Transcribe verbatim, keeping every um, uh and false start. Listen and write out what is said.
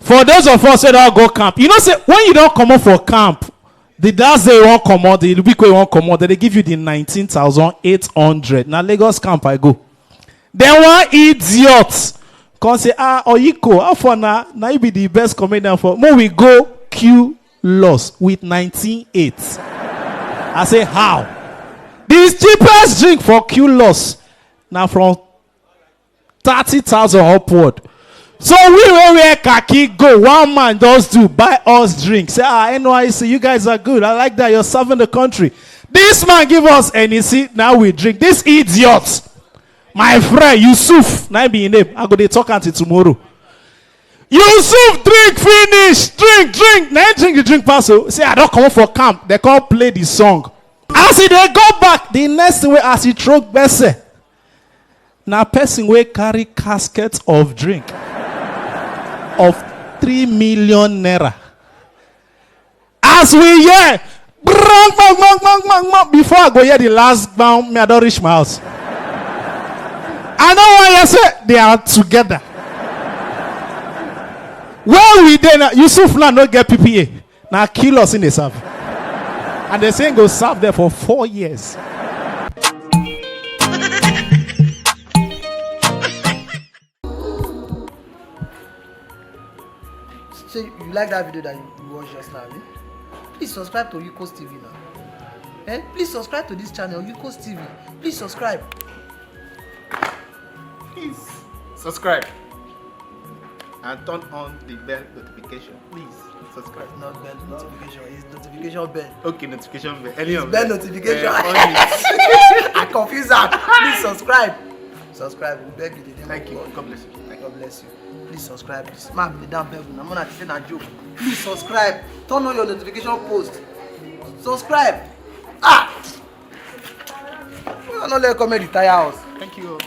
For those of us wey don go camp, you know say when you don comot for camp, the last day you wan comot, the week wey you wan comot, dem dey give you the nineteen thousand eight hundred. Na Lagos camp I go. Then one idiot come say, "Ah, Oyiko, how far na? Na you be the best comedian for, make we go Q loss with nineteen eight." I say, "How?" The cheapest drink for Q loss na from thirty thousand upward. So we wey wear khaki go, one man just do buy us drink. Say, "Ah, N Y C, you guys are good. I like that. You're serving the country." This man give us N E C, now we drink. This idiot, my friend Yusuf, na be him name. I go dey talk until tomorrow. Yusuf drink finish, drink, drink. Na him drink the drink pass. So say, "I don comot for camp." They come play the song. As he dey go back, the next thing wey as he throw gbese, na person wey carry casket of drink of three million naira. As we hear, bang, bang, bang, bang, bang, bang, before I go hear the last bang, me, I don reach my house. I no wan hear say they are together. Where we dey now? Yusuf now no get P P A. Na kill us in dey serve. And they say go serve there for four years. So you like that video that you watched just now, eh? Please subscribe to Yukos T V now. Eh? Please subscribe to this channel, Yukos T V. Please subscribe. Please subscribe and turn on the bell notification. Please subscribe. Not bell notification, it's notification bell. Okay, notification bell. Any It's of bell them. Notification. Eh, on it. I confuse that. Please subscribe. Subscribe. We beg you. The name Thank of you. God. God bless you. Thank you. God bless you. Please subscribe. Please, man, be down bell. I'm gonna say na joke. Please subscribe. Turn on your notification post. Subscribe. Ah. We are not let comedy tire us. Thank you.